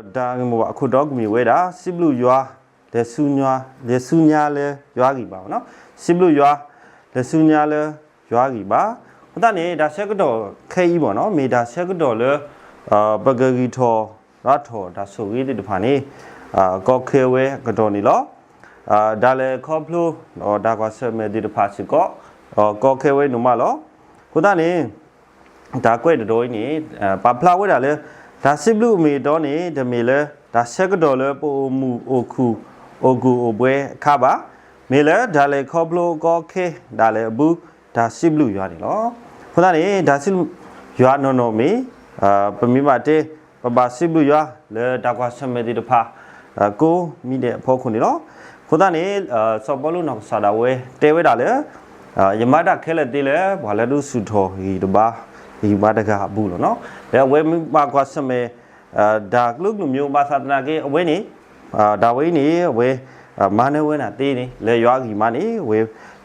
တၢ်ဂ့ၢ်မိၢ်ပှၢ်အခိၣ်တီကမ့ၢ်ဝဲဒၣ် စံးဘျုးယွၤ, လဲၤဆူညါ, လဲၤဆူညါလၢယွၤအဂံၢ်ဘါ, စံးဘျုးယွၤ, လဲၤဆူညါလၢယွၤအဂံၢ်ဘါ. အဃိသတးန့ၣ် တၢ်ဆၢကတီၢ်ခဲအံၤမ့ၢ်နီၤ မ့ၢ်တၢ်ဆၢကတီၢ်လၢ ပကဂံၢ်ထီၣ်ဒွးထီၣ်တၢ်ဆိၣ်ဂ့ၤသ့ၣ်တဖၣ်န့ၣ် ကီခဲဝဲအကတီၢ်န့ၣ်လီၤ. တၢ်လဲၤခီဖျိ ဒီးတၢ်ကွၢ်ဆၢၣ်မဲာ်သ့ၣ်တဖၣ်စ့ၢ်ကီး ကီခဲဝဲဒိၣ်မးလီၤ. အဃိသတးန့ၣ် တၢ်ကွဲးတတီၤအံၤန့ၣ် ပာ်ဖျါဝဲဒၣ်လၢ တၢ်စံးဘျုးအမ့ၢ်အတီန့ၣ် တမ့ၢ်လၢ တၢ်ဆၢကတီၢ်လၢပအိၣ်မုာ်အိၣ်ခုၣ် အိၣ်ကူၣ်အိၣ်ပှဲၤအခါဘၣ်. မ့ၢ်လၢတၢ်လဲၤခီဖျိကီခဲဒၣ်လဲာ်အပူၤ တၢ်စံးဘျုးယွၤန့ၣ်လီၤ. အဃိသတးန့ၣ် တၢ်စံးဘျုးယွၤနီၢ်နီၢ်မ့ၢ် ပမ့ၢ်ဘၣ်တဲ ပဘၣ်စံးဘျုးယွၤလၢတၢ်ကွၢ်ဆၢၣ်မဲာ်သ့ၣ်တဖၣ် ကိးမံၤဒဲးအဖီခိၣ်န့ၣ်လီၤ. အဃိသတးန့ၣ် စီၤပီလူးနီၢ်ကစၢ်ဒၣ်ဝဲတဲဝဲဒၣ်လၢ ယမၤတၢ်ခဲလၢာ်သ့လၢ ပှၤလၢဒုးဆူၣ်ထီၣ်ဂံၢ်တဘါ ဂံၢ်ဘါတဂၤအပူၤလီၤနီၤ. လၢအဝဲမ့ၢ်ဘၣ်ကွၢ်ဆၢၣ်မဲာ် တၢ်ကျိၤကျိၤမံၤ ဘၣ်ဆၣ်သနာ်က့ အဝဲန့ၣ် တၢ်ဝဲအံၤန့ၣ် အဝဲ မၤနၢၤဝဲဒၣ်သ့န့ၣ် လၢယွၤအဂံၢ်မါန့ၣ် အဝဲ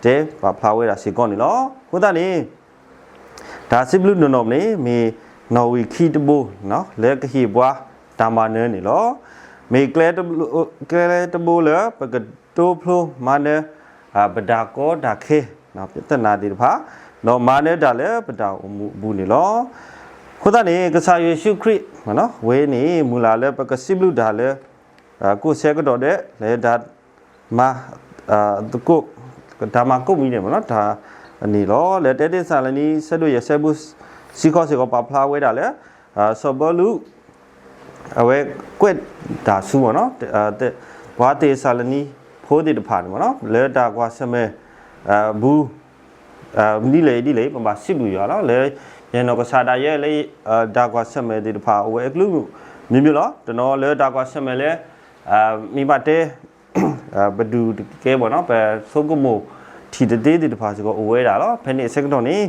တဲပာ်ဖျါဝဲဒၣ်စ့ၢ်ကီးန့ၣ်လီၤ. အဃိသတးန့ၣ် တၢ်စံးဘျုးနီၢ်နီၢ်န့ၣ် မ့ၢ်နီၣ်ဝံာ်ခံတဘိ လၢကဟ့ၣ်ပှၤတၢ်မၤနၢၤန့ၣ်လီၤ. မ့ၢ်ကျဲတဘိလၢ ပကတိဖျိမၤနၢၤ ပတၢ်ကီတၢ်ခဲ ပြဿနာသ့ၣ်တဖၣ် ဒီးမၤနၢၤတၢ်လၢပတၢ်အိၣ်မူအပူၤန့ၣ်လီၤ. အဃိသတးန့ၣ် ကစၢ်ယ့ၣ်ၡူးခရံာ် ဝဲန့ၣ် မုၢ်လၢ်လၢပကစံးဘျုးတၢ်လၢ ကိးဆၢကတီၢ်ဒဲး လၢတၢ် မၤ သကိး တၢ်မၤကိးမံၤဒဲးမ့ၢ်နီၤ တၢ်န့ၣ်လီၤ. လၢတၢသ့းစၤလနံ ဆၢဒိၣ်ယဲၢ် ဆၢဖိတဆံဃိးစ့ၢ်ကီး ပာ်ဖျါဝဲဒၣ်လၢ စီၤပီလူး အဝဲကွဲးတၢ်ဆူမ့ၢ်နီၤ ပှၤသ့းစၤလနံဖိသ့ၣ်တဖၣ်န့ၣ်မ့ၢ်နီၤ လၢတၢ်ကွၢ်ဆၢၣ်မဲာ် ဘူး ဒ်လဲၣ်ဒ်လဲၣ် ပဘၣ်စံးဘျုးယွၤလီၤ. လၢယနီၢ်ကစၢ်ဒၣ်ယဲလၢ တၢ်ကွၢ်ဆၢၣ်မဲာ်သ့ၣ်တဖၣ် အိၣ်ဝဲအကလုာ်ကလုာ်မံၤမံၤလီၤ. တနီၤလၢတၢ်ကွၢ်ဆၢၣ်မဲာ်လၢ မ့ၢ်ဘၣ်တဲ ပဒုးတကဲဘၣ်နီၤ ပဆိကမိၣ်ထံၣ်တသ့သ့ၣ်တဖၣ်စ့ၢ်ကီးအိၣ်ဝဲဒၣ်လီၤ. ဖဲန့ၣ်အဆၢကတီၢ်န့ၣ်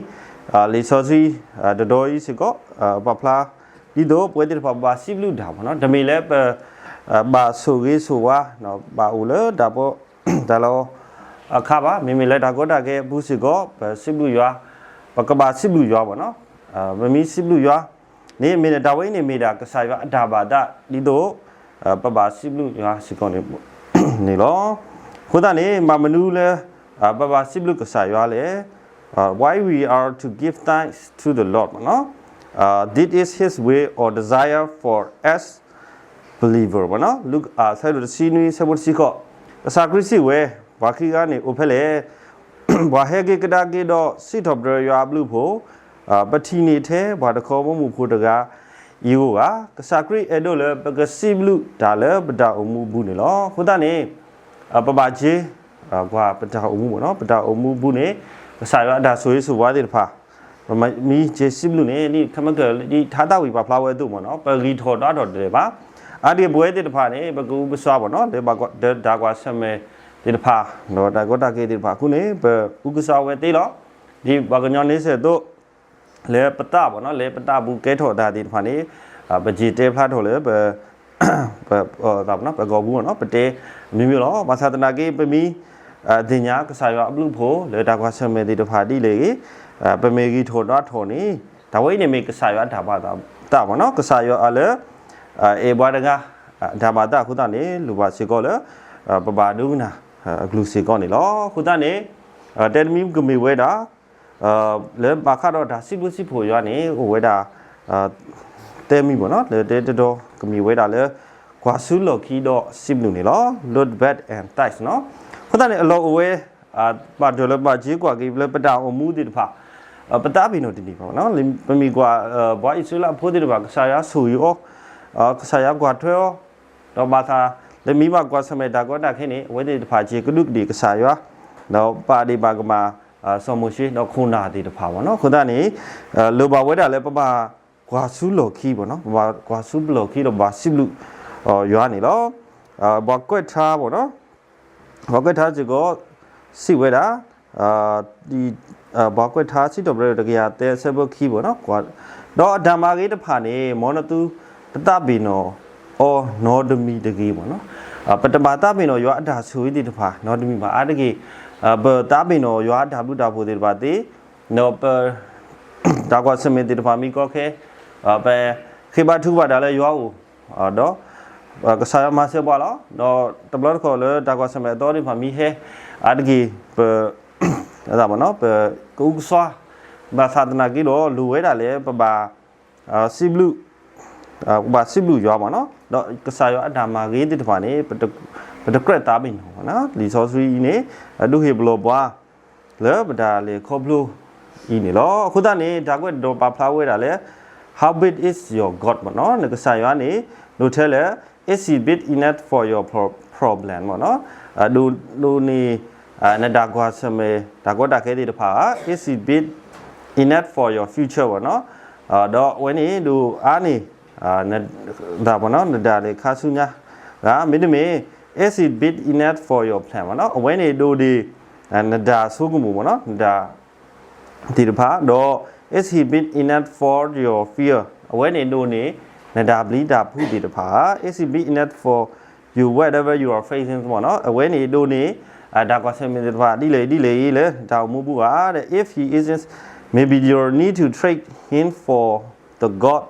လံာ်စီဆှံ တတီၤအံၤစ့ၢ်ကီး ပာ်ဖျါ ဒ်သိးပဝဲသ့ၣ်တဖၣ်ဘၣ်စံးဘျုးတၢ်မ့ၢ်နီၤ တမ့ၢ်လၢပ ဘၣ်ဆိၣ်ဂ့ၤဆိၣ်ဝါ ဘၣ်အိၣ်လၢတၢ်ပီ တၢ်လီၢ်အခါဘၣ် မ့မ့ၢ်လၢတၢ်ကီတၢ်ခဲအပူၤစ့ၢ်ကီး ပစံးဘျုးယွၤ ပကဘၣ်စံးဘျုးယွၤမ့ၢ်နီၤ ပမ့ၢ်စံးဘျုးယွၤ န့ၣ်မ့ၢ်န့ၣ် တၢ်ဝဲအံၤန့ၣ်မ့ၢ်ဒၣ်ကစၢ်ယွၤအတၢ်ဘၣ်သး ဒ်သိး ပဘၣ်စံးဘျုးယွၤစ့ၢ်ကီးန့ၣ်လီၤ. အဃိသတးန့ၣ် မ့ၢ်မနုၤလၢ ပဘၣ်စံးဘျုးကစၢ်ယွၤလဲၣ် Why we are to give thanks to the Lord မ့ၢ်နီၤ This is his will or desire for us believer မ့ၢ်နီၤ လူၤ ဆၢဒိၣ်တဆံနွံ ဆၢဖိတဆံဃိး ကစၢ်ခရံာ်စံးဝဲ ပှၤခံဂၤန့ၣ်အိၣ်ဖဲလဲၣ် ပှၤဟဲက့ၤကဒါက့ၤဒီးစံးထီၣ်ပတြၢၤယွၤအဘျုးအဖှိၣ် ပထံၣ်န့ၢ်ထဲပှၤတခီဘီမုၢ်ဖိတဂၤအံၤဧိၤဘၣ်. ကစၢ်ခရံာ်အဲၣ်ဒိးလၢပကစံးဘျုးတၢ်လၢပတၢ်အိၣ်မူအပူၤန့ၣ်လီၤ. အဃိသတးန့ၣ် ပဘၣ်စံး ကွၢ်ပတၢ်အိၣ်မူမ့ၢ်နီၤ ပတၢ်အိၣ်မူအပူၤန့ၣ် ကစၢ်ယွၤအတၢ်ဆိၣ်ဂ့ၤဆိၣ်ဝါသ့ၣ်တဖၣ် ပမ့ၢ်စံးဘျုးန့ၣ် ဒ်ခဲမုၢ်ဆ့ၣ် ဒ်ထါသးဝံၣ်ပာ်ဖျါဝဲအသိးမ့ၢ်နီၤ ပဂံၢ်ထီၣ်ဒွးထီၣ်တၢ်ဘၣ်. အါတက့ၢ်ပဝဲသ့ၣ်တဖၣ်န့ၣ် ပကအုကစွါမ့ၢ်နီၤ လၢတၢ်ကွၢ်ဆၢၣ်မဲာ်သ့ၣ်တဖၣ် ဒီးတၢ်ကီတၢ်ခဲသ့ၣ်တဖၣ်အဃိန့ၣ် ပအုကစွါဝဲသ့လီၤ. ဒ်ပှၤကညီန့ဆၢၣ်အသိး လၢပသးမ့ၢ်နီၤ လၢပသးပူၤကဲထီၣ်တၢ်သ့ၣ်တဖၣ်န့ၣ် ပစံးတဲဖျါထီၣ်လၢ ပ ပဂီၢ်ပူၤမ့ၢ်နီၤ ပတဲမ့ၢ်မ့ၢ်လီၤ. ဘၣ်ဆၣ်သနာ်က့ ပမ့ၢ် သ့ၣ်ညါကစၢ်ယွၤအဘျုးအဖှိၣ် လၢတၢ်ကွၢ်ဆၢၣ်မဲာ်သ့ၣ်တဖၣ်ဒ်လဲၣ်ဂ့ၤ ပမ့ၢ်ဂံၢ်ထီၣ်ဒွးထီၣ်န့ၣ် တၢ်ဝဲအံၤန့ၣ်မ့ၢ်ကစၢ်ယွၤအတၢ်ဘၣ်သးမ့ၢ်နီၤ ကစၢ်ယွၤအလၢ အဲၣ်ပှၤတဂၤ တၢ်ဘၣ်သးအဃိသတးန့ၣ် လိၣ်ဘၣ်စ့ၢ်ကီးလၢ ပဘၣ်ဒိကနၣ်အကလုၢ်စ့ၢ်ကီးန့ၣ်လီၤ. အဃိသတးန့ၣ် တဲတမံၤကမ့ၢ်ဝဲဒၣ် လၢဘၣ်ဃးဒီးတၢ်စံးဘျုးစံးဖှိၣ်ယွၤန့ၣ် အိၣ်ဝဲဒၣ် တဲမံၤမ့ၢ်နီၤ လၢတဲတဒီကမ့ၢ်ဝဲဒၣ်လၢ ကွၢ်ဆူလီၢ်ခံဒီးစံးဘျုးန့ၣ်လီၤ. Look back and thanks နီၤ. အဃိသတးန့ၣ် အလီၢ်အိၣ်ဝဲ ဘၣ်တၢ်လၢဘၣ်စ့ကွၢ်က့ၤလၢပတၢ်အိၣ်မူသ့ၣ်တဖၣ် ပသးပ့ၤနီၣ်တန့ၢ်ဘၣ်မ့ၢ်နီၤ ပမ့ၢ်ကွၢ် ပှၤအံၣ်စရ့လးဖိသ့ၣ်တဖၣ် ကစၢ်ယွၤဆိၣ်ဂ့ၤအီၤ ကစၢ်ယွၤကွၢ်ထွဲအီၤ ဒီးဘၣ်သး လၢမ့ၢ်ဘၣ်ကွၢ်ဆၢၣ်မဲာ်တၢ်ကီတၢ်ခဲန့ၣ် အဝဲသ့ၣ်တဖၣ်စ့ၤကဒူးကဒ့ၣ်ကစၢ်ယွၤ ဒီးပာ်ဒ့ၣ်ပာ်ကမၣ် စီၤမိၤၡ့ ဒီးခိၣ်နၢ်သ့ၣ်တဖၣ်မ့ၢ်နီၤ. အဃိသတးန့ၣ် လိၣ်ဘၣ်ဝဲဒၣ်လၢပဘၣ်ကွၢ်ဆူလီၢ်ခံမ့ၢ်နီၤ ပဘၣ်ကွၢ်ဆူလီၢ်ခံဒီးဘၣ်စံးဘျုး ယွၤန့ၣ်လီၤ. ပှၤကွဲးထါမ့ၢ်နီၤ ပှၤကွဲးထါစ့ၢ်ကီး စံးဝဲဒၣ် ပှၤကွဲးထါ စံးထီၣ်ပတြၢၤ တကယၤသၢ ဆၢဖိခံမ့ၢ်နီၤ ဒီးအတၢ်မၤဂ့ၤတဖၣ်န့ၣ် မ်နသုတသးပ့ၤနီၣ်အီၤနီတမံၤတဂ့ၤမ့ၢ်နီၤ. ပတဘၣ်သးပ့ၤနီၣ်ယွၤအတၢ်ဆိၣ်ဂ့ၤသ့ၣ်တဖၣ် နီတမံၤဘၣ် အါတက့ၢ် ပသးပ့ၤနီၣ်ယွၤအတၢ်ဘျုးတၢ်ဖှိၣ်သ့ၣ်တဖၣ်သ့ ဒီးပ တၢ်ကွၢ်ဆၢၣ်မဲာ်သ့ၣ်တဖၣ်မ့ၢ်ကီခဲ ပဃ့ဘါထုကဖၣ်တၢ်လၢယွၤအအိၣ် ဒီး ကစၢ်ယွၤမၤစၢၤပှၤလီၤ. ဒီးတဘျီတခီၣ်လၢတၢ်ကွၢ်ဆၢၣ်မဲာ်အသီသ့ၣ်တဖၣ်မ့ၢ်ဟဲ အါတက့ၢ် ပ ပ ပကအုကစွါ ဘၣ်ဆၣ်သနာ်က့ဒီး လိၣ်ဝဲဒၣ်လၢပဘၣ် စံးဘျုး ပဘၣ်စံးဘျုးယွၤမ့ၢ်နီၤ, ဒီးကစၢ်ယွၤအတၢ်မၤဂ့ၤသ့ၣ်တဖၣ်န့ၣ် ပတကြၢးသးပ့ၤနီၣ်ဘၣ်နီၤ. လံာ်စီဆှံအံၤန့ၣ် ဒုးဟ့ၣ်ပလီၢ်ပှၤ လၢပတၢ်လဲၤခီဖျိအံၤန့ၣ်လီၤ. အဃိသတးန့ၣ် တၢ်ကွဲးဒိးပာ်ဖျါဝဲဒၣ်လၢ How big is your God မ့ၢ်နီၤ, နကစၢ်ယွၤန့ၣ် ဒိးထဲလဲၣ် is it big enough for your pro- problem မ့ၢ်နီၤ, ဒိးန့ၢ် နတၢ်ကွၢ်ဆၢၣ်မဲာ် တၢ်ကီတၢ်ခဲသ့ၣ်တဖၣ်ဧါ, is it big enough for your future မ့ၢ်နီၤ, ဒီးအဝဲန့ၣ်ဒိးအါန့ၢ် နတၢ်လဲၤခါဆူညါဧါ, မ့တမ့ၢ် is it big enough for your plan မ့ၢ်နီၤ, အဝဲန့ၣ်ဒိးန့ၢ် နတၢ်ဆိကမိၣ်မ့ၢ်နီၤ, နတၢ် သ့ၣ်တဖၣ်, ဒီး is it big enough for your fear အဝဲန့ၣ်ဒိးန့ၢ် နတၢ်ပျံၤတၢ်ဖုးသ့ၣ်တဖၣ်ဧါ, is it big enough for you whatever you are facing မ့ၢ်နီၤ, အဝဲန့ၣ်ဒိးန့ၢ် တၢ်ကွၢ်ဆၢၣ်မဲာ်သ့ၣ်တဖၣ် ဒ်လဲၣ်ဒ်လဲၣ်အံၤလၢတၢ်အိၣ်မူပူၤဧါ, if he isn't, maybe you need to trade him for the God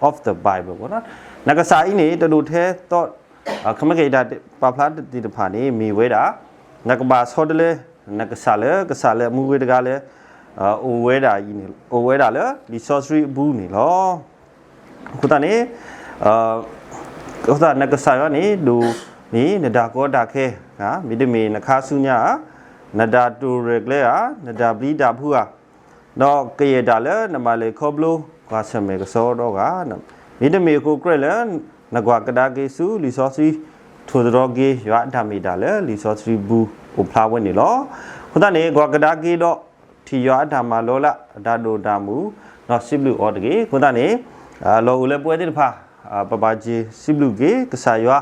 of the Bible မ့ၢ်နီၤ, နကစၢ်အံၤန့ၣ် တဒိးထဲသီၣ် ခမ့ၢ်က့ၤတၢ်ပာ်ဖျါသ့ၣ်တဖၣ်န့ၣ် မ့ၢ်ဝဲဒၣ် နကဘၣ်ဆီတလဲ နကစၢ်လၢ ကစၢ်လၢအမူဝဲတဂၤလၢ အိၣ်ဝဲဒၣ်အံၤန့ၣ် အိၣ်ဝဲဒၣ်လၢလံာ်စီဆှံအပူၤန့ၣ်လီၤ. အဃိသတးန့ၣ် အဃိသတးနကစၢ်ယွၤန့ၣ် ဒိးန့ၢ် နတၢ်ကီတၢ်ခဲ မ့တမ့ၢ်နခါဆူညါဧါ, နတၢ်တိာ်ရဲၣ်ကျဲၤဧါ, နတၢ်ပျံၤတၢ်ဖုးဧါ, ဒီးကယဲၢ်တၢ်လၢနဘၣ်လဲၤခီဖျိ ကွၢ်ဆၢၣ်မဲာ်ကစီဒီဂၤ, မ့တမ့ၢ်အဃိကြၢးလၢ နကွၢ်ကဒါက့ၤဆူလံာ်စီဆှံ ထိၣ်သတြီၤက့ၤ ယွၤအတၢ်မ့ၢ်တၢ်လၢလံာ်စီဆှံပူၤအိၣ်ဖျါဝဲန့ၣ်လီၤ. အဃိသတးန့ၣ် ကွၢ်ကဒါက့ၤဒီး ထံၣ်ယွၤအတၢ်မၤလီၤလး အတၢ်ဒိၣ်တၢ်မုၢ် ဒီးစံးဘျုးအီၤတဂ့ၤ. အဃိသတးန့ၣ် လီၢ်အိၣ်လၢပဝဲသ့ၣ်တဖၣ် ပဘၣ်စံးဘျုးက့ၤကစၢ်ယွၤ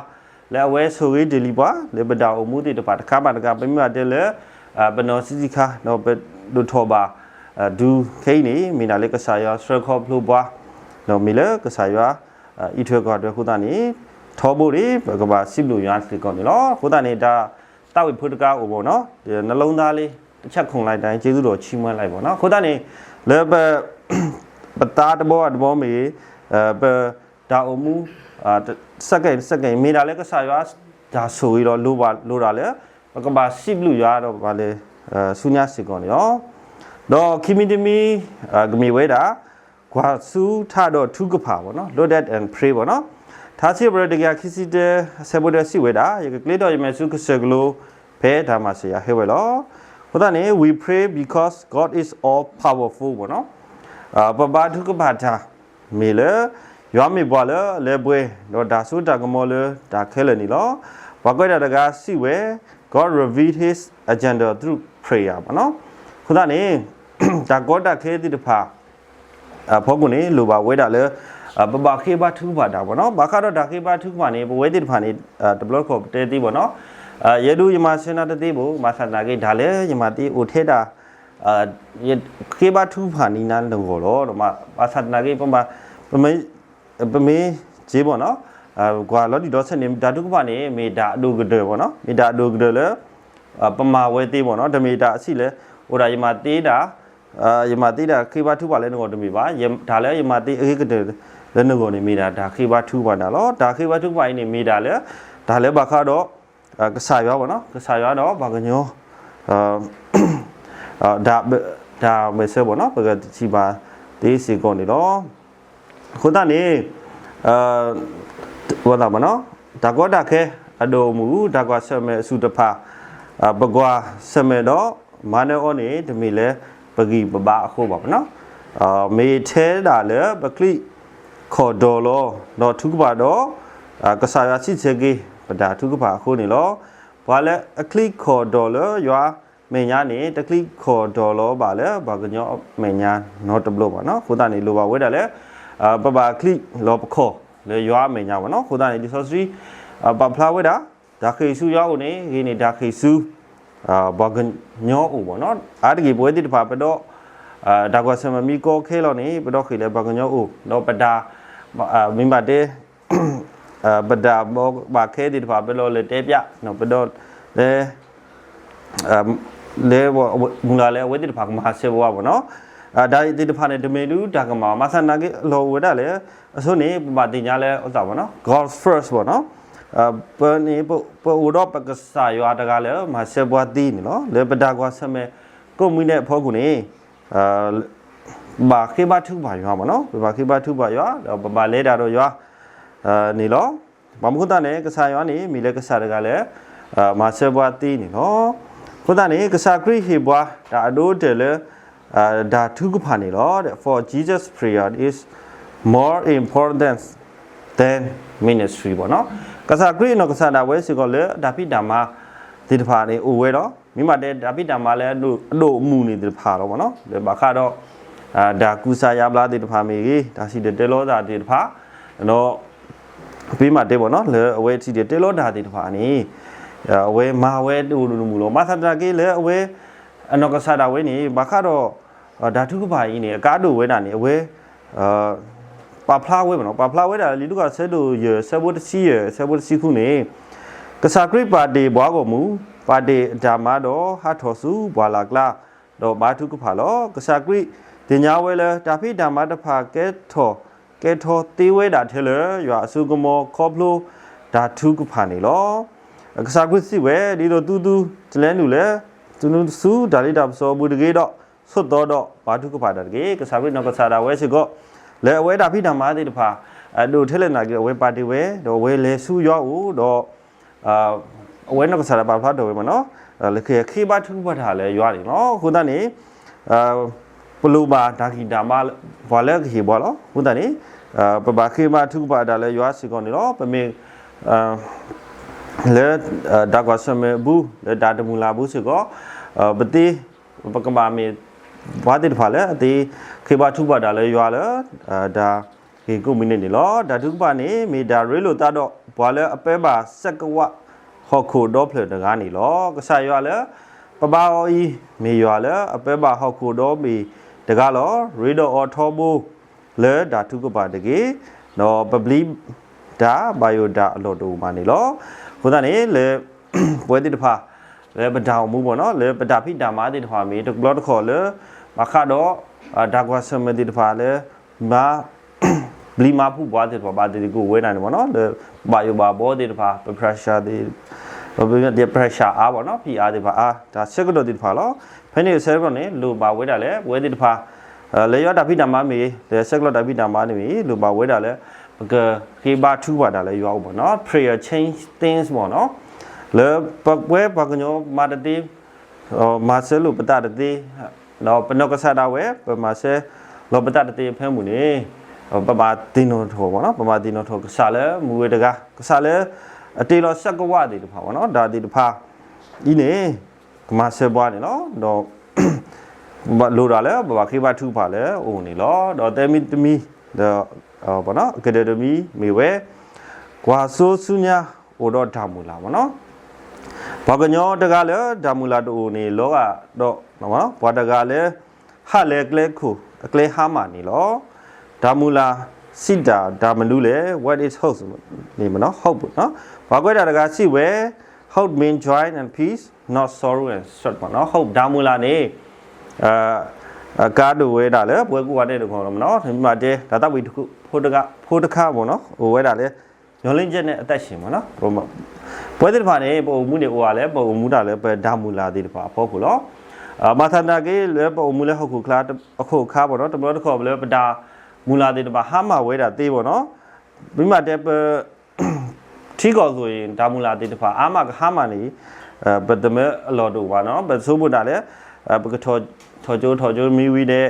လၢအဝဲဆိၣ်ဂ့ၤတ့ၢ်လံပှၤ လၢပတၢ်အိၣ်မူသ့ၣ်တဖၣ်တခါဘၣ်တခါ ပမ့ၢ်ဘၣ်တဲလၢ ပနီၢ်ဆံးဆံးခါ ဒီးပဒိၣ်ထီၣ်ဘၣ် ဒုးခဲအံၤန့ၣ် မ့ၢ်ဒၣ်လၢကစၢ်ယွၤဆှၢခီဖျိပှၤ ဒီးမ့ၢ်လၢကစၢ်ယွၤ အံးထွဲကွၢ်ထွဲအဃိသတးန့ၣ် ထီဘိန့ၣ် ပကဘၣ်စံးဘျုးယွၤစ့ၢ်ကီးန့ၣ်လီၤ. အဃိသတးန့ၣ် တၢ်သးဝံၣ်ဖိတခါအိၣ်မ့ၢ်နီၤ နှလုံးသားလေး တစ်ချက်ခုန်လိုက်တိုင်း ကျေးဇူးတော်ချီးမွမ်းလိုက်ပေါ့နော်. အဃိသတးန့ၣ် လၢပ ပသးတဘီအတဘီမ့ၢ်ဂ့ၤ ပတၢ်အိၣ်မူ second second မ့ၢ်ဒၣ်လၢကစၢ်ယွၤတၢ်ဆိၣ်ဂ့ၤဒီး လိၣ်ဘၣ်လိၣ်ဒၣ်လၢ ပကဘၣ်စံးဘျုးယွၤဒီးပဘၣ်လဲၤဆူညါစ့ၢ်ကီးန့ၣ်လီၤ. ဒီးခံမံၤတမံၤ ကမ့ၢ်ဝဲဒၣ် ကွၢ်ဆူထးဒီးထုကဖၣ်ပေါ့နော်, look at and pray ပေါ့နော်. ထါစံးပတြၢၤတကယၤခံဆံတၢ အဆၢဖိတၢစံးဝဲဒၣ်, ယကကျ့ထီၣ်ယမဲာ်ဆူကစၢၢ်ကလိ ဖဲတၢ်မၤစၢၤယၤဟဲဝဲလီၤ. အဃိသတးန့ၣ် we pray because God is all powerful ပေါ့နော်. ပဘါထုကဖၣ်တၢ် မ့ၢ်လၢ ယွၤမ့ၢ်ပှၤလၢအလၢပှဲၤ ဒီးတၢ်စိတၢ်ကမီၤလၢတၢ်ခဲလၢာ်န့ၣ်လီၤ. ပှၤကွဲးတၢ်တဂၤစံးဝဲ God reveal his agenda through prayer ပေါ့နော်. အဃိသတးန့ၣ် တၢ်ကီတၢ်ခဲသ့ၣ်တဖၣ် အဖီခိၣ်န့ၣ် လိၣ်ဘၣ်ဝဲဒၣ်လၢ ပဘၣ်ဃ့ဘါထုကဖၣ်တၢ်ပေါ့နော်. ဘၣ်ဃးဒီးတၢ်ဃ့ဘါထုကဖၣ်န့ၣ် ပဝဲသ့ၣ်တဖၣ်န့ၣ် တဘျီတခီၣ်ပတဲသ့ပေါ့နော်. ယဲဒၣ်ယမၤဆၢနၤတသ့ဘၣ်, ဘၣ်ဆၣ်သနာ်က့ တၢ်လၢယမၤသ့အိၣ်ထဲဒၣ် ဃ့ဘါထုကဖၣ်န့ၢ်နၤနဂီၢ်လီၤ. ဘၣ်ဆၣ်သနာ်က့ ပမ့ၢ် ပမ့ၢ်စ့ၢ်ပေါ့နော်, ကွၢ်လီၤတံၢ်လီၤဆဲးန့ၣ် တၢ်ထုကဖၣ်န့ၣ် မ့ၢ်တၢ်အဒိၣ်ကတၢၢ်ပေါ့နော်, မ့ၢ်တၢ်အဒိၣ်ကတၢၢ်လၢ ပမၤဝဲသ့ပေါ့နော်, တမ့ၢ်တၢ်အဆံးလၢ အိၣ်ဒၣ်ယမၤသ့ဒၣ် ယမၤသ့တၢ်ဃ့ဘါထုကဖၣ်လၢနဂီၢ်တမ့ၢ်ဘၣ်. တၢ်လၢယမၤသ့အဂ့ၤကတၢၢ်လၢနဂီၢ်န့ၣ် မ့ၢ်ဒၣ်တၢ်ဃ့ဘါထုကဖၣ်နၤလီၤ. တၢ်ဃ့ဘါထုကဖၣ်အံၤန့ၣ် မ့ၢ်ဒၣ်လၢ တၢ်လၢဘၣ်ဃးဒီး ကစၢ်ယွၤပေါ့နော်, ကစၢ်ယွၤဒီးပှၤကညီ တၢ်ဘၢၣ်စၢၤပေါ့နော်, ပကထံၣ်ဘၣ်သ့စ့ၢ်ကီးန့ၣ်လီၤ. အဃိသတးန့ၣ် တၢ်ကီတၢ်ခဲအဒိၣ်အမုၢ် တၢ်ကွၢ်ဆၢၣ်မဲာ်အစုၣ်တဖၣ် ပကွၢ်ဆၢၣ်မဲာ်ဒီးမၤနၢၤအီၤန့ၣ် တမ့ၢ်လၢပဂံၢ်ပဘါအဃိဘၣ်ပေါ့နော်. မ့ၢ်ထဲဒၣ်လၢပချံးခီၣ်ဒီၣ်လီၤ ဒီးထုကဖၣ်ဒီး ကစၢ်ယွၤစံးဆၢက့ၤ ပတၢ်ထုကဖၣ်အဃိန့ၣ်လီၤ. ပှၤလၢအချံးခီၣ်ဒီၣ်လၢယွၤအမဲာ်ညါန့ၣ် တချံးခီၣ်ဒီၣ်လီၤဘၣ်လၢပှၤကညီအမဲာ်ညါနီတဘျီဘၣ်နော်. အဃိသတးန့ၣ် လိၣ်ဘၣ်ဝဲဒၣ်လၢ ပဘၣ်ချံးလီၤပခီၣ်လၢယွၤအမဲာ်ညါဘၣ်နော်. အဃိသတးန့ၣ် လံာ်စီဆှံ ပာ်ဖျါဝဲဒၣ် တၢ်ဃ့ၢ်ဆူယွၤအအိၣ်န့ၣ် ဂ့ၤန့ၢ်တၢ်ဃ့ၢ်ဆူ ပှၤကညီအအိၣ်ဘၣ်နော်. အါတက့ၢ်ပဝဲသ့ၣ်တဖၣ်ပဒီ တၢ်ကွၢ်ဆၢၣ်မဲာ်မ့ၢ်ကီခဲလီၤန့ၣ် ပဒီဃ့ၢ်လၢပှၤကညီအအိၣ် ဒီးပတၢ် မ့ၢ်ဘၣ်တဲ ပတၢ်ဘီဘၣ်ခဲသ့ၣ်တဖၣ် ပဒီလဲၤတဲပျး ပဒီလဲၤ လဲၤမုၢ်လၢ်လၢအဝဲသ့ၣ်တဖၣ်ကမၤစၢၤပှၤဘၣ်နော်. တၢ်သ့ၣ်တဖၣ်န့ၣ် တမ့ၢ်ဒုးတၢ်ကမၣ် မၤသးနာ်က့ အလီၢ်အိၣ်ဝဲဒၣ်လဲၣ် အဆိန့ၣ် ပဘၣ်သ့ၣ်ညါလၢအသးဘၣ်နော်, God first ဘၣ်နော်. ပန့ၣ် ပအိၣ်ဒီးပကစၢ်ယွၤတဂၤလၢမၤစၢၤပှၤသ့န့ၣ်လီၤ. လၢပတၢ်ကွၢ်ဆၢၣ်မဲာ်ကိးမုၢ်နံၤဒဲးအဖီခိၣ်န့ၣ် ဘၣ်ဃ့ဘါထုကဖၣ်ယွၤမ့ၢ်နီၤ, ပဘၣ်ဃ့ဘါထုကဖၣ်ယွၤ ဒီးပဘၣ်လဲၤတၢ်ဒီးယွၤန့ၣ်လီၤ. ဘၣ်မနုၤအဃိသတးန့ၣ် ကစၢ်ယွၤန့ၣ် မ့ၢ်လၢကစၢ်တဂၤလၢ မၤစၢၤပှၤသ့န့ၣ်လီၤ. အဃိသတးန့ၣ် ကစၢ်ခရံာ်ဟ့ၣ်ပှၤတၢ်အဒိအတဲာ်လၢ တၢ်ထုကဖၣ်န့ၣ်လီၤ. For Jesus' prayer is more important than ministry ပေါ့နော်. ကစၢ်ခရံာ်အနီၢ်ကစၢ်ဒၣ်ဝဲစ့ၢ်ကီးလၢတၢ်ဖံးတၢ်မၤသ့ၣ်တဖၣ်န့ၣ်အိၣ်ဝဲဒီး မ့ၢ်မးတဲတၢ်ဖံးတၢ်မၤလၢအဒိၣ်အမုၢ်န့ၣ်သ့ၣ်တဖၣ်လီၤမ့ၢ်နီၤ, လၢဘၣ်ဃးဒီး တၢ်ကူစါယါဘျါသ့ၣ်တဖၣ်မ့ၢ်ဂ့ၤ, တၢ်စံၣ်တဲၤတဲလီၤတၢ်သ့ၣ်တဖၣ်, ဒီး ပ့မးတဲမ့ၢ်နီၤ လၢအဝဲစံၣ်တဲၤတဲလီၤတၢ်သ့ၣ်တဖၣ်န့ၣ် အဝဲမၤဝဲတအိၣ်ဒိၣ်ဒိၣ်မုၢ်လီၤ. ဘၣ်ဆၣ်သနာ်က့လၢအဝဲ အနီၢ်ကစၢ်ဒၣ်ဝဲန့ၣ် ဘၣ်ဃးဒီး တၢ်ထုကဖၣ်အံၤန့ၣ် အကါဒိၣ်ဝဲဒၣ်န့ၣ် အဝဲ ပာ်ဖျါဝဲမ့ၢ်နီၤ, ပာ်ဖျါဝဲဒၣ်လၢလံာ်လူၤကၣ်အဆၢဒိၣ်ယဲၢ် အဆၢဖိတဆံယဲၢ် အဆၢဖိတဆံဃုန့ၣ်, ကစၢ်ခရံာ်ပာ်တ့ၢ်ပှၤဂီၢ်မုၢ်, ပာ်တ့ၢ်အတၢ်မၤဒီးဟးထီၣ်ဆူပှၢ်လၢ်ကျါ, ဒီးဘါထုကဖၣ်လီၤ. ကစၢ်ခရံာ်သ့ၣ်ညါဝဲလၢ တၢ်ဖံးတၢ်မၤတဖၣ်ကဲထီၣ် ကဲထီၣ်သ့ဝဲဒၣ်ထဲလၢာ် ယွၤအစိကမီၤခီဖျိတၢ်ထုကဖၣ်န့ၣ်လီၤ. ကစၢ်ခရံာ်စံးဝဲ, ဒ်သိးသုသုတလဲနုာ်လၢ သုနုၤဆူတၢ်လ့တၢ်ပစီအပူၤတဂ့ၤဒီး ဆိးသီဒီးဘါထုကဖၣ်တၢ်တက့ၢ်. ကစၢ်ခရံာ်နီၢ်ကစၢ်ဒၣ်ဝဲစ့ၢ်ကီး လၢအဝဲတၢ်ဖံးတၢ်မၤသ့ၣ်တဖၣ် အဒိၣ်ထဲလဲၣ်သနာ်က့ အဝဲပာ်တ့ၢ်ဝဲ ဒီးအဝဲလဲၤဆူယွၤအအိၣ်ဒီး အဝဲနီၢ်ကစၢ်ဒၣ်ပာ်ဖျါထီၣ်ဝဲမ့ၢ်နီၤ, လၢကဃ့ဘါထုကဖၣ်တၢ်လၢယွၤန့ၣ်လီၤ. အဃိသတးန့ၣ် ပလိၣ်ဘၣ်တၢ်ဂံၢ်တၢ်ဘါ ပှၤလၢကဟ့ၣ်ပှၤလီၤ. အဃိသတးန့ၣ် ပဘၣ်ဃ့ဘါထုကဖၣ်တၢ်လၢယွၤစ့ၢ်ကီးန့ၣ်လီၤ. ပမ့ၢ် လၢ တၢ်ကွၢ်ဆၢၣ်မဲာ်အပူၤ လၢတၢ်တမုာ်လၤအပူၤစ့ၢ်ကီး ပသ့ ပကဘၣ်မ့ၢ် ပှၤသ့ၣ်တဖၣ်လၢအသ့ ဃ့ဘါထုကဖၣ်တၢ်လၢယွၤလၢ တၢ်ဂ့ၢ်ကိးမုၢ်နံၤန့ၣ်လီၤ. တၢ်ထုကဖၣ်န့ၣ် မ့ၢ်တၢ်ရ့လိာ်သးဒီးပှၤလၢအပၢဘၣ်စဲးကဝးဟီၣ်ခိၣ်ဒီဖျၢၣ်တဂၤန့ၣ်လီၤ. ကစၢ်ယွၤလၢ ပဘါအီၤအံၤ မ့ၢ်ယွၤလၢအပၢဘၣ်ဟီၣ်ခိၣ်ဒီဘ့ၣ်တဂၤလီၤ. ရ့ဒီးအီၤထီဘိ လၢတၢ်ထုကဖၣ်တက့ၢ်. ဒီးပဘျံးတၢ်ဘၣ်ယိၣ်တၢ်အလီၢ်တအိၣ်ဘၣ်န့ၣ်လီၤ. အဃိသတးန့ၣ် လၢ ပဝဲသ့ၣ်တဖၣ် လၢပတၢ်အိၣ်မူမ့ၢ်နီၤ လၢပတၢ်ဖံးတၢ်မၤသ့ၣ်တဖၣ်မ့ၢ်တဘျီတခီၣ်လၢ ဘၣ်ဃးဒီး တၢ်ကွၢ်ဆၢၣ်မဲာ်သ့ၣ်တဖၣ်လၢ မၤ ပျံၤမၤဖုးပှၤသ့ၣ်တဖၣ် ဘၣ်သ့ၣ်သ့ၣ်ကအိၣ်ဝဲဒၣ်န့ၣ်မ့ၢ်နီၤ လၢဘၣ်ယိၣ်ဘၣ်ဘီသ့ၣ်တဖၣ် ပ pressure သ့ၣ် ပ pressure အါမ့ၢ်နီၤ ဖိအားသ့ၣ်တဖၣ်အါ တၢ်ဆၢကတီၢ်သ့ၣ်တဖၣ်လီၤ. ဖဲန့ၣ်အဆၢကတီၢ်န့ၣ် လိၣ်ဘၣ်ဝဲဒၣ်လၢ ပဝဲသ့ၣ်တဖၣ် လၢယွၤတၢ်ဖံးတၢ်မၤမ့ၢ်ဂ့ၤ လၢဆဲးကျိးတၢ်ဖံးတၢ်မၤန့ၣ်မ့ၢ်ဂ့ၤ လိၣ်ဘၣ်ဝဲဒၣ်လၢ ပကဃ့ဘါထုကဖၣ်တၢ်လၢယွၤအအိၣ်မ့ၢ်နီၤ prayer change things မ့ၢ်နီၤ လၢပဝဲပှၤကညီမၤတသ့ မၤစၢၤလိာ်ပသးတသ့ ဒီးပနီၢ်ကစၢ်ဒၣ်ဝဲ ပမၤစၢၤလီၤပသးတသ့ဖဲမုၢ်န့ၣ် ပဘၣ်သ့ၣ်နီၣ်ထီၣ်မ့ၢ်နီၤ ပဘၣ်သ့ၣ်နီၣ်ထီၣ်ကစၢ်လၢမူဝဲတဂၤ ကစၢ်လၢ အတ့လီၤစဲးကဝးသ့ၣ်တဖၣ်မ့ၢ်နီၤ တၢ်သ့ၣ်တဖၣ်အံၤန့ၣ် ကမၤစၢၤပှၤန့ၣ်လီၤ. ဒီး လိၣ်ဒၣ်လၢပဘၣ်ဃ့ဘါထုကဖၣ်လၢအအိၣ်န့ၣ်လီၤ. ဒီးသၢမံၤတမံၤ ဒီး ကတၢၢ်တမံၤမ့ၢ်ဝဲ ကွၢ်စိဆူညါအိၣ်ဒီးတၢ်မုၢ်လၢ်မ့ၢ်နီၤ ပှၤကညီတဂၤလၢတၢ်မုၢ်လၢ်တအိၣ်န့ၣ် လီၤဂာ်ဒီး ပှၤတဂၤလၢ ဟးလဲၤကျဲခိၣ်အကျဲဟါမၢ်န့ၣ်လီၤ. တၢ်မုၢ်လၢ်စံးတၢ်တၢ်မနုၤလဲၣ် what is hope န့ၣ်မ့ၢ်နီၤ hope နီၤ ပှၤကွဲးတၢ်တဂၤစံးဝဲ hope mean joy and peace not sorrow and stress မ့ၢ်နီၤ hope တၢ်မုၢ်လၢ်န့ၣ် ကါဒိၣ်ဝဲဒၣ်လၢပဝဲကိးဂၤဒဲးတဂၤလီၤမ့ၢ်နီၤ မ့ၢ်မးတဲ တၢ်သးဝံၣ်ဖိတခါမ့ၢ်နီၤ အိၣ်ဝဲဒၣ်လၢ မျှော်လင့်ချက်နဲ့အသက်ရှင် မ့ၢ်နီၤ ပဝဲသ့ၣ်တဖၣ်န့ၣ် ပအိၣ်မူန့ၣ်အိၣ်ဝဲလၢ ပအိၣ်မူဒၣ်လၢပတၢ်မုၢ်လၢ်သ့ၣ်တဖၣ်အဖီခိၣ်လီၤ. ဘၣ်ဆၣ်သနာ်က့လၢပအိၣ်မူလၢဟီၣ်ခိၣ်ချါ အခိၣ်အခါမ့ၢ်နီၤ တဘျီတခီၣ်လၢပတၢ်မုၢ်လၢ်သ့ၣ်တဖၣ်ဟါမၢ်ဝဲဒၣ်သ့မ့ၢ်နီၤ မ့ၢ်မးတဲပ ထံကီၢ်အသိးအံၤ တၢ်မုၢ်လၢ်သ့ၣ်တဖၣ် အါမးကဟါမၢ်န့ၣ် ပတမၢအလီၢ်တအိၣ်ဘၣ်နီၤ ပဆိကမိၣ်ဒၣ်လၢ ပကထီၣ်ကၠိ ထီၣ်ကၠိမံၤဝံၤဒီး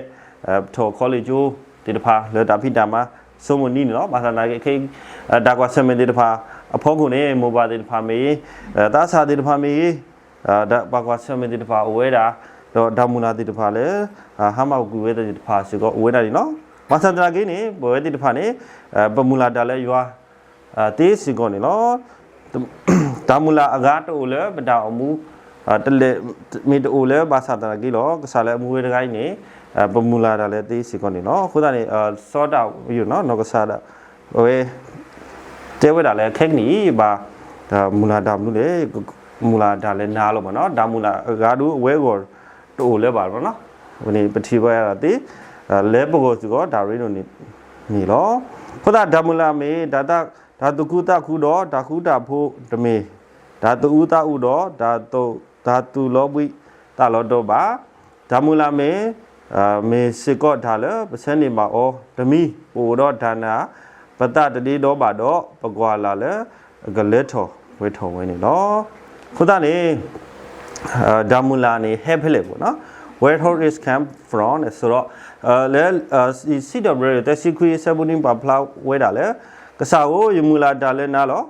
ပထီၣ်ခီလ့ၣ်ကၠိသ့ၣ်တဖၣ် လၢတၢ်ဖံးတၢ်မၤ ဆိကမိၣ်နံၤန့ၣ်လီၤ. ဘၣ်ဆၣ်သနာ်က့ တၢ်ကွၢ်ဆၢၣ်မဲာ်သ့ၣ်တဖၣ် အဖီခိၣ်န့ၣ် မိၢ်ပၢ်သ့ၣ်တဖၣ်မ့ၢ်ဂ့ၤ သးစၢ်သ့ၣ်တဖၣ်မ့ၢ်ဂ့ၤ တၢ်ကွၢ်ဆၢၣ်မဲာ်သ့ၣ်တဖၣ်အိၣ်ဝဲဒၣ် ဒီးတၢ်မုၢ်လၢ်သ့ၣ်တဖၣ်လၢ ဟါမၢ်ကွံာ်ဝဲသ့ၣ်တဖၣ်စ့ၢ်ကီးအိၣ်ဝဲဒၣ်န့ၣ်လီၤ. ဘၣ်ဆၣ်သနာ်က့န့ၣ် ပဝဲသ့ၣ်တဖၣ်န့ၣ် ပမုၢ်လၢ်တၢ်လၢယွၤ သ့စ့ၢ်ကီးန့ၣ်လီၤ. တၢ်မုၢ်လၢ်အဂၤတအိၣ်လၢပတၢ်အိၣ်မူ တလဲၤ မ့ၢ်တအိၣ်လၢဘၣ်ဆၣ်သနာ်က့လီၤ. ကစၢ်လၢအမူဝဲတဂၤအံၤန့ၣ် ပမုၢ်လၢ်တၢ်လၢသ့စ့ၢ်ကီးန့ၣ်လီၤ. အဃိသတးန့ၣ် စီၤဒၤဝံးနီၤ နီၢ်ကစၢ်ဒၣ် အဝဲ တဲဝဲဒၣ်လၢခဲကနံၣ်အံၤဘၣ် မုၢ်လၢ်တၢ်မနုၤလဲၣ် မုၢ်လၢ်တၢ်လၢနၤလီၤမ့ၢ်နီၤ တၢ်မုၢ်လၢ်အဂၤဒုးအဝဲအဂီၢ်တအိၣ်လၢၤဘၣ်မ့ၢ်နီၤ အဝဲန့ၣ် ပထံၣ်ဘၣ်ဒၣ်သ့ လၢပဂီၢ်စ့ၢ်ကီးတၢ်ရ့ဒိၣ်န့ၣ်လီၤ. အဃိသတးတၢ်မုၢ်လၢ်မ့ၢ်တၢ်သး တၢ်သူၣ်ခုသးခုဒီးတၢ်ဃူတၢ်ဖိးတမ့ၢ် တၢ်သူၣ်အူသးအူဒီး တၢ်သူၣ်လီၤဘှံးသးလီၤတီၤဘၣ်. တၢ်မုၢ်လၢ်မ့ၢ် မ့ၢ်စ့ၢ်ကီးတၢ်လၢပဆၢန့ၢ်ဘၣ်အီၤတမံၤ ပအိၣ်ဒီးတၢ်နာ် ပသးတဒ့ဒီဘၣ်ဒီး ပကွၢ်လၢ်လၢအကလၢထီၣ်ပှဲၤထီၣ်ဝဲန့ၣ်လီၤ. အဃိသတးန့ၣ် တၢ်မုၢ်လၢ်န့ၣ် ဟဲဖဲလဲၣ်ဘၣ်နီၤ where hope is come from န့ၣ် ဆိုတော့ လၢ စံးထီၣ်ပတြၢၤ သၢဆံခွံ အဆၢဖိနွံ ပာ်ဖျါဝဲဒၣ်လၢ ကစၢ်ဧၢ, ယမုၢ်လၢ်တၢ်လၢနၤလီၤ.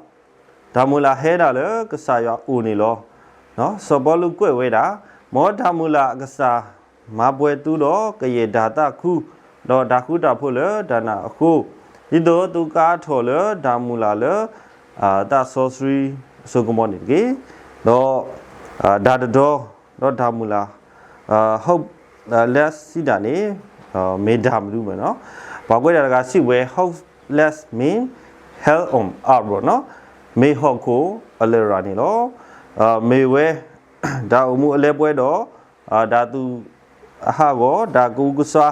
တၢ်မုၢ်လၢ်ဟဲဒၣ်လၢကစၢ်ယွၤအအိၣ်န့ၣ်လီၤ. စီၤပီလူးကွဲးဝဲဒၣ်, မ်တၢ်မုၢ်လၢ်အကစၢ် မၤပှဲၤသုဒီးကယဲၢ်တၢ်သးခု, ဒီးတၢ်ဃူတၢ်ဖိးလၢတၢ်နာ်အဃိ, ဒ်သိးသုကါထီၣ်လၢတၢ်မုၢ်လၢ်လၢ သးစီဆှံအစိကမီၤန့ၣ်တက့ၢ်. ဒီး တၢ်တတီၤ ဒီးတၢ်မုၢ်လၢ် hope လၢစံးတၢ်န့ၣ် မ့ၢ်တၢ်မနုၤမ့ၢ်နီၤ. ပှၤကွဲးတၢ်တဂၤစံးဝဲ hopeless means hell on earth နီၤ, မ့ၢ်ဟီၣ်ခိၣ်အလရာ်န့ၣ်လီၤ. မ့ၢ်ဝဲ တၢ်အိၣ်မူအလၢပှဲၤဒီး တၢ်သူၣ်အဟးဂီၤ, တၢ်ကူးကစွါ,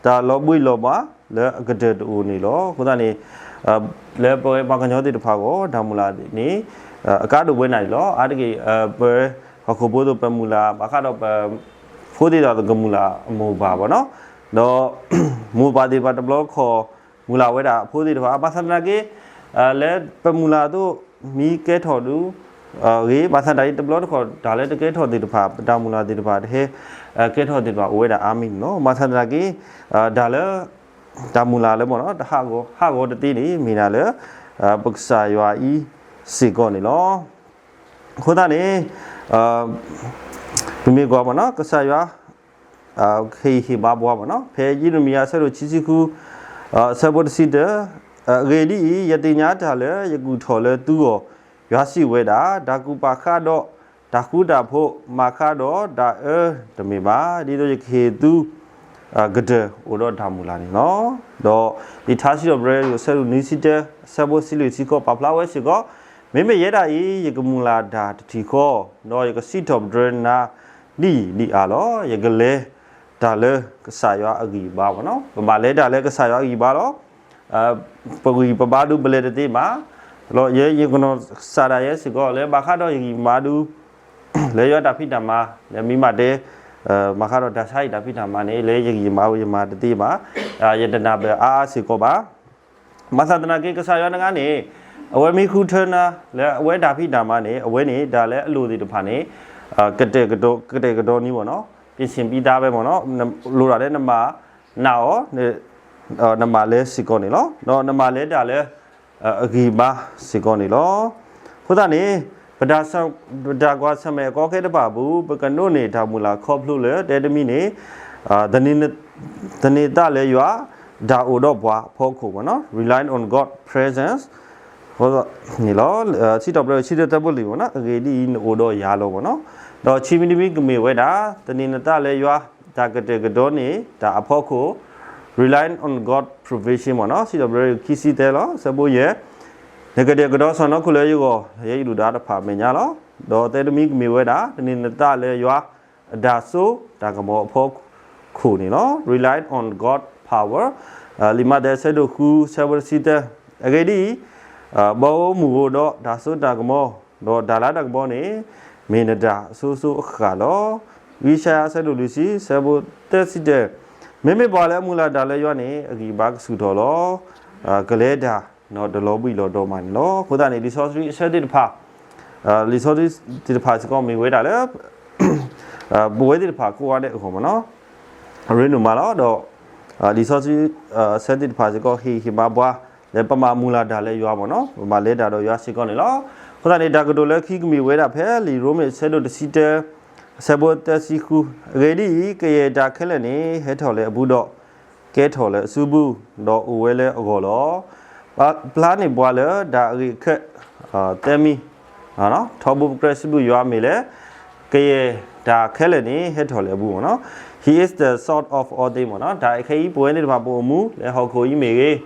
တၢ်လီၤဘှံးလီၤဘှါလၢအကတၢၢ်တအိၣ်န့ၣ်လီၤ. အဃိသတးန့ၣ် လၢပဝဲပှၤကညီသ့ၣ်တဖၣ်အဂီၢ် တၢ်မုၢ်လၢ်န့ၣ် အကါဒိၣ်ဝဲနၤန့ၣ်လီၤ. အါတက့ၢ် ပဟီၣ်ခိၣ်ဖိသိးပမုၢ်လၢ် ဘၣ်ဃးဒီးပဖိသ့ၣ်တဖၣ်ကမုၢ်လၢ်အမိၢ်ပၢ်ဘၣ်နီၤ, ဒီး မိၢ်ပၢ်သ့ၣ်တဖၣ်တဘျီတခီၣ် မုၢ်လၢ်ဝဲဒၣ်အဖိသ့ၣ်တဖၣ် ဘၣ်ဆၣ်သနာ်က့ လၢပမုၢ်လၢ်အသိး မ့ၢ်ကဲထီၣ်ဒုး ဂ့ၤ, ဘၣ်ဆၣ်တၢ်အံၤတဘျီတခီၣ် တၢ်လၢတကဲထီၣ်သ့ၣ်တဖၣ် ပတၢ်မုၢ်လၢ်သ့ၣ်တဖၣ် တဟဲ ကဲထီၣ်သ့ၣ်တဖၣ်အိၣ်ဝဲဒၣ်အါမံၤန့ၣ်လီၤ. ဘၣ်ဆၣ်သနာ်က့ တၢ်လၢ တၢ်မုၢ်လၢ်လၢမ့ၢ်နီၤ တဟးဂီၤ ဟးဂီၤတသ့န့ၣ် မ့ၢ်ဒၣ်လၢ ပကစၢ်ယွၤအံၤစ့ၢ်ကီးန့ၣ်လီၤ. အဃိသတးန့ၣ် ပမ့ၢ်ကွၢ်မ့ၢ်နီၤ ကစၢ်ယွၤ ဟ့ၣ်ဟ့ၣ်ဘါဘှါမ့ၢ်နီၤ ဖဲယံးရမံယၤအဆၢဒိၣ်ခံဆံဃု အဆၢဖိတဆံတၢ, အဂ့ၢ်ဒ်အံၤ, ယသ့ၣ်ညါတၢ်လၢယကူၣ်ထီၣ်လၢသုဂီၢ်, ယွၤစံးဝဲဒၣ်, တၢ်ကူၣ်ပာ်ဃာ်ဒီးတၢ်ဃူတၢ်ဖိး မၤဃာ်ဒီးတၢ်အၢတမ့ၢ်ဘၣ်, ဒ်သိးယကဟ့ၣ်သု ကတၢၢ်အိၣ်ဒီးတၢ်မုၢ်လၢ်န့ၣ်လီၤ. ဒီးလံာ်ထါစံးထီၣ်ပတြၢၤ အဆၢဒိၣ်နွံဆံတၢ အဆၢဖိတဆံလွံၢ်ဆံဃိး ပာ်ဖျါဝဲစ့ၢ်ကီး, မ့မ့ၢ်ယဲဒၣ်အံၤ ယကမုၢ်လၢ်တၢ်တထံၣ်ဃီ, ဒီးယကစံးထီၣ်ပတြၢၤနၤဒ်အံၤဒ်အါလီၤ. ယကလဲၤတၢ်လၢကစၢ်ယွၤအဂံၢ်အဘါမ့ၢ်နီၤ, ပဘၣ်လဲၤတၢ်လၢကစၢ်ယွၤအဂံၢ်အဘါလီၤ. ပဂံၢ်ပဘါဒုးပလဲၤတသ့ဘၣ်, လီၤ ယဲယကနီၢ်စၢ်ဒၣ်ယဲစ့ၢ်ကီး လၢဘၣ်ဃးဒီးယဂံၢ်ယမါဒုး လၢယွၤတၢ်ဖံးတၢ်မၤ လၢမ့ၢ်မးတဲ ဘၣ်ဃးဒီးတၢ်ဆါဟံၣ်တၢ်ဖံးတၢ်မၤန့ၣ် လၢယဂံၢ်ယမါယမၤတသ့ဘၣ်, ယတနၢ်ပၢၢ်အါအါစ့ၢ်ကီးဘၣ်. ဘၣ်ဆၣ်သနာ်က့ ကစၢ်ယွၤတဂၤန့ၣ် အဝဲမ့ၢ်ဃုထၢနၤ လၢအဝဲတၢ်ဖံးတၢ်မၤန့ၣ် အဝဲန့ၣ် တၢ်လၢအလိၣ်သ့ၣ်တဖၣ်န့ၣ် ကတဲာ်ကတီၤ ကတဲာ်ကတီၤန့ၢ်မ့ၢ်နီၤ, ပြင်ဆင်ပြီးသားပဲမ့ၢ်နီၤ, လိၣ်ဒၣ်လၢနမၤနာ်အီၤ နမၤလဲၤစ့ၢ်ကီးန့ၣ်လီၤ. ဒီးနမၤလဲၤတၢ်လၢ အဂံၢ်ဘါစ့ၢ်ကီးန့ၣ်လီၤ. အဃိသတးန့ၣ် ပတၢ်ကွၢ်ဆၢၣ်မဲာ်အကီအခဲတဖၣ်အပူၤ ပကဒိးန့ၢ်တၢ်မုၢ်လၢ်ခီဖျိလၢ တဲတမံၤန့ၣ် သန့ၤသးလၢယွၤ တၢ်အိၣ်ဒီးပှၤအဖီခိၣ်မ့ၢ်နီၤ, relying on God presence န့ၣ်လီၤ. စံးထီၣ်ပတြၢၤ ဆံတၢ သၢဖိလွံၢ်မ့ၢ်နီၤ, အဂ့ၢ်ဒ်အံၤ နအိၣ်ဒီးယၤလီၤမ့ၢ်နီၤ. ဒီးခံမံၤတမံၤကမ့ၢ်ဝဲဒၣ် သန့ၤနသးလၢယွၤ တၢ်ကတဲာ်ကတီၤန့ၢ်တၢ်အဖီခိၣ် relying on God provision မ့ၢ်နီၤ, စံးထီၣ်ပတြၢၤ ခံဆံသၢလီၤ, အဆၢဖိယဲၢ်, နကတဲာ်ကတီၤစီၢ်နီၤခိၣ်လၢယဂီၢ် ယဲယဒုၣ်ဒါတဖၣ်အမဲာ်ညါလီၤ. ဒီးသၢတမံၤကမ့ၢ်ဝဲဒၣ် သန့ၤနသးလၢယွၤ အတၢ်စိတၢ်ကမီၤအဖီခိၣ်န့ၣ်လီၤ, relying on God power. လံာ်မးသဲ အဆၢဒိၣ်ဃု အဆၢဖိတဆံသၢ, အဂ့ၢ်ဒ်အံၤ, ဘီဧိၤမုၢ်ဧိၤဒီးတၢ်စိတၢ်ကမီၤ, ဒီးတၢ်လၤတၢ်ကပီၤန့ၣ် မ့ၢ်နတၢ်အစိၤစိၤအဃၣ်လီၤ. ယၡါယၤ အဆၢဒိၣ်လွံၢ်ဆံ အဆၢဖိသၢဆံတၢ, မ့မ့ၢ်ပှၤလၢအမုၢ်လၢ်တၢ်လၢယွၤန့ၣ် အဂံၢ်အဘါကဆူၣ်ထီၣ်လီၤ. ကလဲၤတၢ် ဒီးတလီၤဘှံးလီၤဒီးမးန့ၣ်လီၤ. အဃိသတးန့ၣ် လံာ်စီဆှံအဆၢသ့ၣ်တဖၣ် လံာ်စီဆှံသ့ၣ်တဖၣ်စ့ၢ်ကီးမ့ၢ်ဝဲဒၣ်လၢ ပဝဲသ့ၣ်တဖၣ်ကိးဂၤဒဲးအဂီၢ်မ့ၢ်နီၤ, ရ့နုာ်မးလီၤ. ဒီး လံာ်စီဆှံ ဆၢသ့ၣ်တဖၣ်စ့ၢ်ကီး ဟ့ၣ်ဟ့ၣ်ဘါဘှါ လၢပမၤမုၢ်လၢ်တၢ်လၢယွၤမ့ၢ်နီၤ, ပမၤလဲၤတၢ်ဒီးယွၤစ့ၢ်ကီးန့ၣ်လီၤ. အဃိသတးန့ၣ် တၢ်ကတိၤလၢခံကမ့ၢ်ဝဲဒၣ်ဖဲလံာ်ရိမ့ၤ အဆၢဒိၣ်တဆံတၢ အဆၢဖိသၢဆံဃု, အဂ့ၢ်ဒ်အံၤ, ကယဲၢ်တၢ်ခဲလၢာ်န့ၣ် ဟဲထီၣ်လၢအပူၤဒီး ကဲထီၣ်လၢအစုပူၤ, ဒီးအိၣ်ဝဲလၢအဂီၢ်လီၤ. ပျၢ်န့ၢ်ပှၤလၢတၢ်အဂ့ၤအခၢၣ် သၢမံၤ, ထီဘိပကြၢးစံးဘျုးယွၤမ့ၢ်လဲၣ်, ကယဲၢ်တၢ်ခဲလၢာ်န့ၣ် ဟဲထီၣ်လၢအပူၤမ့ၢ်နီၤ, He is the source of all things မ့ၢ်နီၤ, တၢ်ခဲအံၤပဝဲသ့ၣ်တဖၣ်ပအိၣ်မူ လၢဟီၣ်ခိၣ်အံၤမ့ၢ်ဂ့ၤ,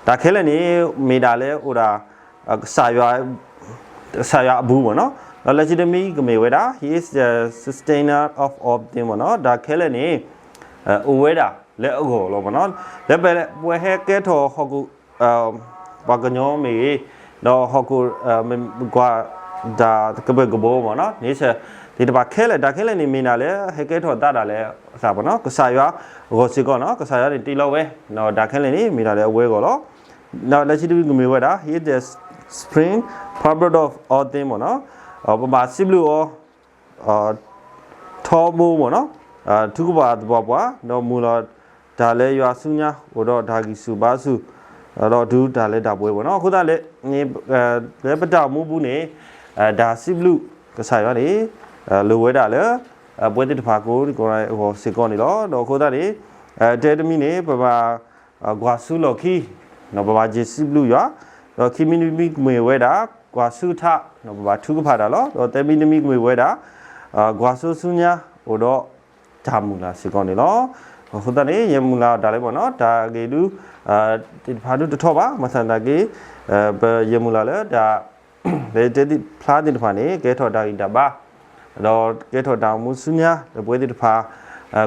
တၢ်ခဲလၢာ်န့ၣ် မ့ၢ်ဒၣ်လၢအိၣ်ဒၣ် ကစၢ်ယွၤ ကစၢ်ယွၤအပူၤမ့ၢ်နီၤ, ဒီးလၢခံတမံၤကမ့ၢ်ဝဲဒၣ် He is the sustainer of all things မ့ၢ်နီၤ, တၢ်ခဲလၢာ်န့ၣ် အိၣ်ဝဲဒၣ်လၢအဂီၢ်လီၤမ့ၢ်နီၤ, လၢပဝဲဟဲကဲထီၣ်ဟီၣ်ခိၣ် ပှၤကညီမ့ၢ်ဂ့ၤ, ဒီးဟီၣ်ခိၣ် ကွၢ် တၢ်ကပၢၤကဘီမ့ၢ်နီၤ nature သ့ၣ်တဖၣ်ခဲလၢာ် တၢ်ခဲလၢာ်န့ၣ်မ့ၢ်ဒၣ်လၢ ဟဲကဲထီၣ်သါဒၣ်လဲာ်အသးမ့ၢ်နီၤ ကစၢ်ယွၤအဂီၢ်စ့ၢ်ကီးနီၤ ကစၢ်ယွၤန့ၣ်တ့လီၤဝဲ ဒီးတၢ်ခဲလၢာ်န့ၣ် မ့ၢ်ဒၣ်လၢအဝဲအဂီၢ်လီၤ. ဒီးလၢခံတမံၤကမ့ၢ်ဝဲဒၣ် He is the spring, fount of all things မ့ၢ်နီၤ ပဘၣ်စံးဘျုးအီၤ ထီဘိမ့ၢ်နီၤ ထုကဖၣ်သပှၢ်ပှၢ် ဒီးမုၢ်လီၤတၢ်လၢယွၤဆူညါ အိၣ်ဒီးတၢ်ဂံၢ်ဆူၣ်ဘါဆူၣ် ဒီးတုၤတၢ်လၢတၢ်ပှဲၤမ့ၢ်နီၤ အဃိသတးန့ၣ် လၢပတၢ်အိၣ်မူပူၤန့ၣ် တၢ်စံးဘျုးကစၢ်ယွၤန့ၣ် လိၣ်ဝဲဒၣ်လၢ ပဝဲသ့ၣ်တဖၣ်ကိးဂၤဒဲးအဂီၢ်စ့ၢ်ကီးန့ၣ်လီၤ. ဒီးအဃိသတးန့ၣ် တဲတမံၤန့ၣ် ပဘၣ် ကွၢ်ဆူလီၢ်ခံ ပဘၣ်ယ့ၢ်စံးဘျုးယွၤ, ဒီးခံမံၤတမံၤကမ့ၢ်ဝဲဒၣ် ကွၢ်ဆူထး ပဘၣ်ထုကဖၣ်တၢ်လီၤ. ဒီးသၢမံၤတမံၤကမ့ၢ်ဝဲဒၣ် ကွၢ်ဆူဆူညါအိၣ်ဒီးတၢ်မုၢ်လၢ်စ့ၢ်ကီးန့ၣ်လီၤ. အဃိသတးန့ၣ် ယမုၢ်လၢ်တၢ်လၢမ့ၢ်နီၤ တၢ်ဂ့ၢ်ဒု သ့ၣ်တဖၣ်ဒုတထီဘၣ် မၤသးနာ်က့ ပယမုၢ်လၢ်လၢတၢ် လၢတဲသ့ၣ်ဖျါသ့ၣ်တဖၣ်န့ၣ် ကဲထီၣ်တၢ်ဂံၢ်တၢ်ဘါ ဒီးကဲထီၣ်တၢ်အိၣ်မူဆူညါ လၢပဝဲသ့ၣ်တဖၣ်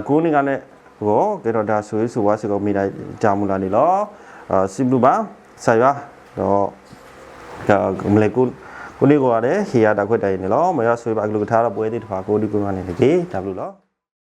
ကိးဂၤဒဲးအဂီၢ် ကဲထီၣ်တၢ်ဆိၣ်ဂ့ၤဆိၣ်ဝါစ့ၢ်ကီးမ့ၢ်ဒၣ်တၢ်မုၢ်လၢ်န့ၣ်လီၤ. စံးဘျုးဘၣ်ကစၢ်ယွၤ ဒီး ကမျၢၢ်ကိးဂၤဒဲး ဟ့ၣ်ယၤတၢ်ခွဲးတၢ်ယာ်န့ၣ်လီၤ. မ်ယွၤဆိၣ်ဂ့ၤဘၣ်အကလုၢ်ကထါဒီးပဝဲသ့ၣ်တဖၣ်ကိးဒံကိးဂၤန့ၣ်တက့ၢ်. တၢ်ဘျုးလီၤ.